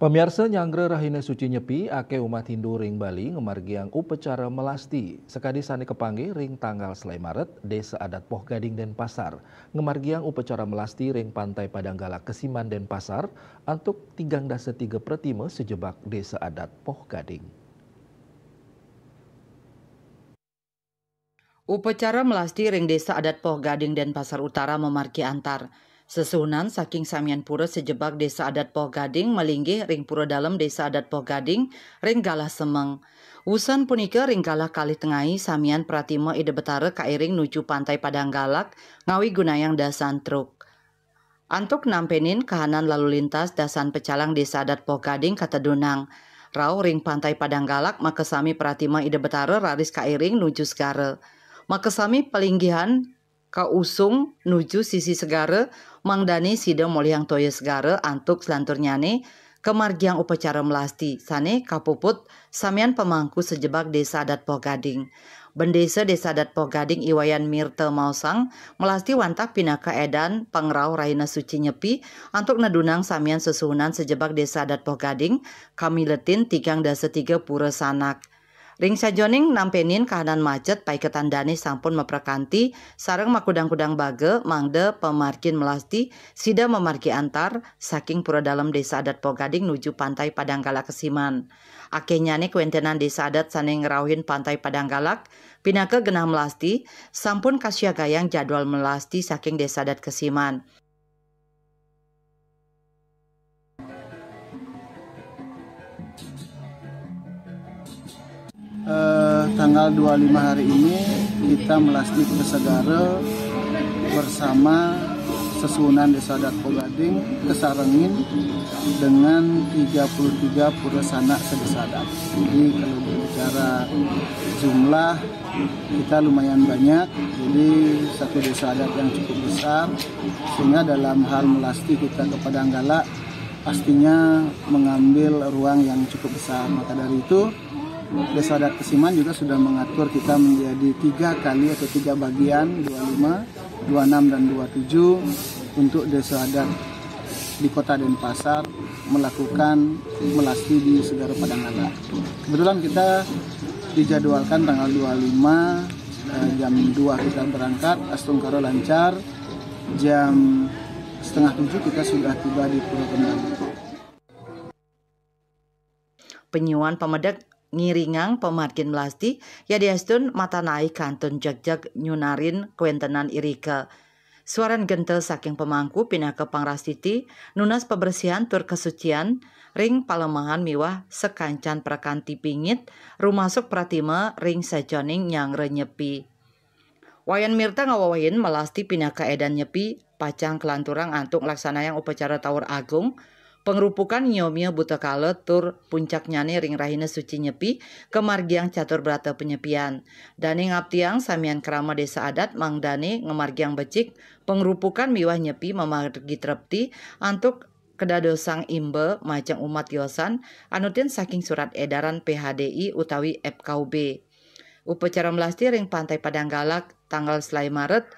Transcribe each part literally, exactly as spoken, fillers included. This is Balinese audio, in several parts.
Pamiarsa, nyanggra Rahina Suci Nyepi, akeh umat Hindu ring Bali ngamargiang upacara melasti. Sakadi sane kapanggih ring tanggal selae Maret, Desa Adat Poh Gading Denpasar ngamargiang upacara melasti ring Pantai Padang Galak Kesiman Denpasar antuk tigang dasa tiga pratima sajebag Desa Adat Poh Gading. Upacara melasti ring Desa Adat Poh Gading Denpasar Utara mamargi antar. Sesuhunan saking samian pura sajebag Desa Adat Poh Gading malinggih ring Pura Dalem Desa Adat Poh Gading ring galah semeng. Wusan punika ring galah kalih tengai samian pratima Ida Betara kairing nuju Pantai Padang Galak ngawi gunayang dasan truk. Antuk nampenin kahanan lalu lintas dasan pecalang Desa Adat Poh Gading katedunang. Rauh ring Pantai Padang Galak, makasami pratima Ida Betara raris kairing nuju segara. Makasami palinggihan kausung nuju sisi segara, mangdane sida molihang toya segara antuk selanturnyane kamargiang upacara melasti sane kapuput samian pamangku sajebag Desa Adat Poh Gading. Bendesa Desa Adat Poh Gading I Wayan Mirta maosang, melasti wantah pinaka edan pangrauh Rahina Suci Nyepi antuk nedunang samian sesuhunan sajebag Desa Adat Poh Gading kamiletin tigang dasa tiga pura sanak. Ring sajoning nampenin kahanan macet, paiketan dane sampun maprakanti sareng makudang-kudang baga mangda pamargin melasti sida mamargi antar saking Pura Dalem Desa Adat Poh Gading nuju Pantai Padang Galak Kesiman. Akehnyane kawentenan desa adat sane ngrauhin Pantai Padang Galak pinaka genah melasti sampun kasiagayang jadwal melasti saking Desa Adat Kesiman. Eh, tanggal dua puluh lima hari ini kita melasti ke segara bersama sesuhunan Desa Adat Pogading, kesarengin dengan tiga puluh tiga pura sanak sedesa adat. Jadi kalau berbicara jumlah, kita lumayan banyak, jadi satu desa adat yang cukup besar, sehingga dalam hal melasti kita ke Padang Galak pastinya mengambil ruang yang cukup besar. Maka dari itu, Desa Adat Kesiman juga sudah mengatur kita menjadi tiga kali atau tiga bagian, dua puluh lima, dua puluh enam, dan dua puluh tujuh, untuk desa adat di Kota Denpasar melakukan melasti di Segara Padang Galak. Kebetulan kita dijadwalkan tanggal dua puluh lima, eh, jam dua kita berangkat, astungkara lancar, jam setengah tujuh kita sudah tiba di Pura Kendal. Penyuan pamedek ngiringang pamargin melasti, yadiastun matanai kantun jegjeg nyunarin kawentenan irika. Suaran gentel saking pamangku pinaka pangrastiti nunas pabersihan tur kasucian ring palemahan miwah sakancan prakanti pingit, rumasuk pratima ring sajoning nyanggra nyepi. Wayan Mirta ngawewehin melasti pinaka edan nyepi pacang kalanturang antuk nglaksanayang upacara Tawur Agung, pangrupukan nyomia buta kala tur puncaknyane ring rahina suci nyepi kamargiang catur brata panyepian. Dane ngaptiang samian krama desa adat mangdane ngamargiang becik pangrupukan miwah nyepi mamargi trepti antuk kadadosang imba majeng umat tiosan anutin saking surat edaran P H D I utawi F K U B. Upacara melasti ring Pantai Padang Galak tanggal selae Maret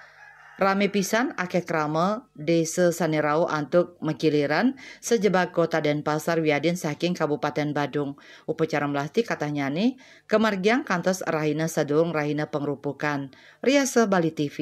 rame pisan, akeh krama desa sane rauh antuk magiliran sajebag Kota Denpasar wiadin saking Kabupaten Badung. Upacara melasti katahnyane kamargiang kantos rahina sadurung rahina pangrupukan. Riasa Bali T V.